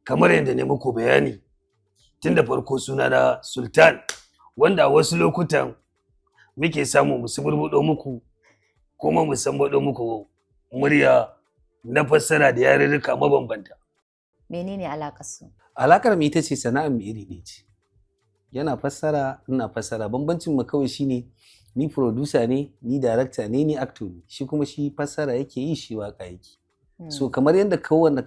Kamar yadda ne muku bayani tun da farko, suna na Sultan, wanda a wasu lokutan muke samu mu suburbuɗo muku kuma mu sambaɗo muku murya na fassara da yarurruka mabambanta. Menene alakar su? Alakar mu ita ce sana'ar mu iri ɗaya ce. Yana fassara, ina fassara. Bambancin mu kawai shine ni producer ne, ni director ne, ni actor ne. Shi kuma shi fassara yake yi, shi waka yake. So kamar yadda kowanne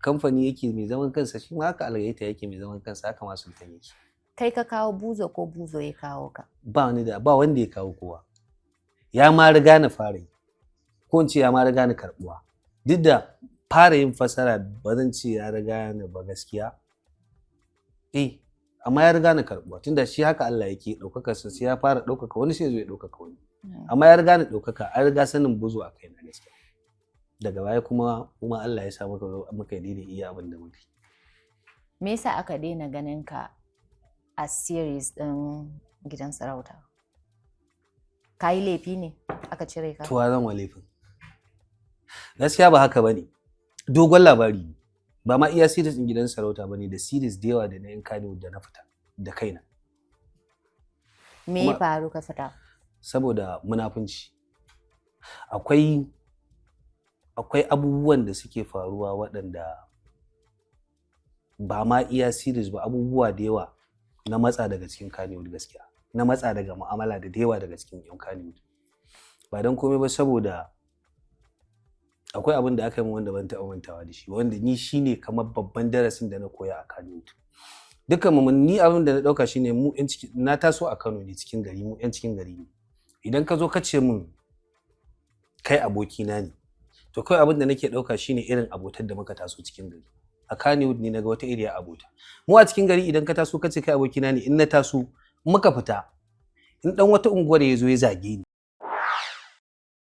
kamfani yake mai zaman kansa, shi ma haka Algaita yake mai zaman kansa, haka ma Sultan yake. Kai ka kawo Buzo ko Buzo ya kawo ka? Ba wani da ba wanda ya kawo kowa. Ya ma riga ni fara yi, ko in ce ya ma riga ni karbuwa. Duk da fara yin fassara ba zan ce ya riga ni ba gaskiya, eh, amma ya riga ni karbuwa, tunda shi haka Allah yake ɗaukaka sa, sai ya fara ɗaukaka wani, sai ya zo ya ɗaukaka wani. Amma ya riga ni ɗaukaka, an riga sanin Buzo a kaina gaskiya. Daga baya kuma Allah ya sa muka zo muka yi daidai iya abin da muka yi. Me yasa aka daina ganin ka a series ɗin Gidan Sarauta? Ka yi laifi ne aka cire ka? To, zan wa laifin? Gaskiya ba haka bane, dogon labari ne. Ba ma iya series din Gidan Sarauta bane, da series da yawa da na yan Kannywood da na fita da kaina. Me ya faru ka fita? Saboda munafunci. Akwai abubuwan da suke faruwa waɗanda ba ma iya series ba, abubuwa da yawa. Na matsa daga cikin Kannywood gaskiya, na matsa daga mu'amala da yawa daga cikin yan Kannywood, ba don komai ba saboda akwai abin da aka yi min wanda ban taɓa mantawa da shi, wanda ni shine kamar babban darasin da na koya a Kannywood. Dukkan mu, ni abin da na ɗauka shine mu yan ciki, na taso a Kano ne, cikin gari, mu yan cikin gari ne. Idan ka zo ka ce min kai abokina ne, to kawai abin da nake ɗauka shine irin abotar da muka taso cikin gari. A Kannywood ne naga wata iriya abota. Mu a cikin gari, idan ka taso ka ce kai abokina ne, in na taso muka fita, in dan wata unguwar ya zo ya zage ni